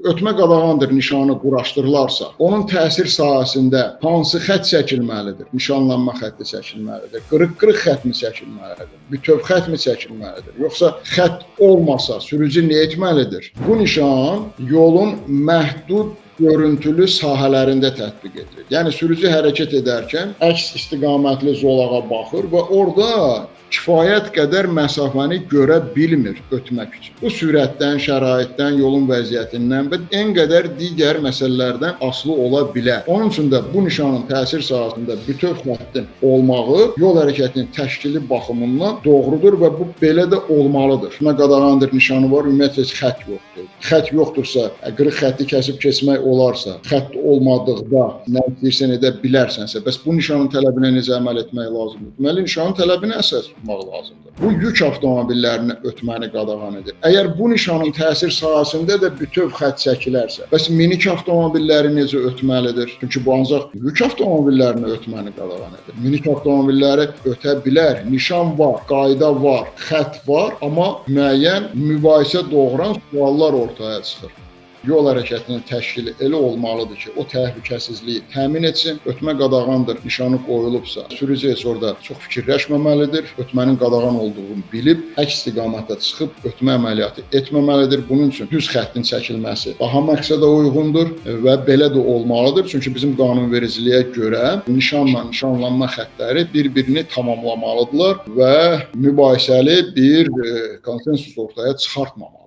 Ötmə qadağandır nişanı quraşdırılarsa, onun təsir sahəsində hansı xətt çəkilməlidir? Nişanlanma xətti çəkilməlidir. Qırıq-qırıq xətt mi çəkilməlidir? Bütöv xətt mi çəkilməlidir? Yoxsa xətt olmasa sürücü nə etməlidir? Bu nişan yolun məhdud görüntülü sahələrində tətbiq edilir. Yəni sürücü hərəkət edərkən əks istiqamətli zolağa baxır və orada kifayət qədər məsafəni görə bilmir ötmək üçün. Bu sürətdən, şəraitdən, yolun vəziyyətindən və en qədər digər məsələlərdən asılı ola bilər. Onun üçün də bu nişanın təsir sahəsində bütöv xəttin olmağı yol hərəkətinin təşkili baxımından doğrudur və bu belə də olmalıdır. Ötmə qadağandır nişanı var, ümumiyyətlə heç xətt yoxdur. Xətt yoxdursa, qırıq xətti kəsib keçmək olarsa, xətt olmadıqda nə istəyirsən edə bilərsənsə, bəs bu nişanın tələbinə necə əməl etmək lazımdır? Deməli, nişanın tələbinə əsas tutmaq lazımdır. Bu yük avtomobillərini ötməni qadağan edir. Əgər bu nişanın təsir sahəsində də bütöv xətt çəkilərsə, bəs minik avtomobilləri necə ötməlidir? Çünki bu ancaq yük avtomobillərini ötməni qadağan edir. Minik avtomobilləri ötə bilər. Nişan var, qayda var, xətt var, amma müəyyən mübahisə doğuran suallar ortaya çıxır. Yol hərəkətinin təşkili elə olmalıdır ki, o təhlükəsizliyi təmin etsin. Ötmə qadağandır nişanı qoyulubsa, sürücü heç orada çox fikirləşməməlidir. Ötmənin qadağan olduğunu bilib, əks istiqamətdə çıxıb ötmə əməliyyatı etməməlidir. Bunun üçün düz xəttin çəkilməsi daha məqsədə uyğundur və belə də olmalıdır. Çünki bizim qanunvericiliyə görə nişanla nişanlanma xəttləri bir-birini tamamlamalıdırlar və mübahisəli bir konsensus ortaya çıxartmamalıdır.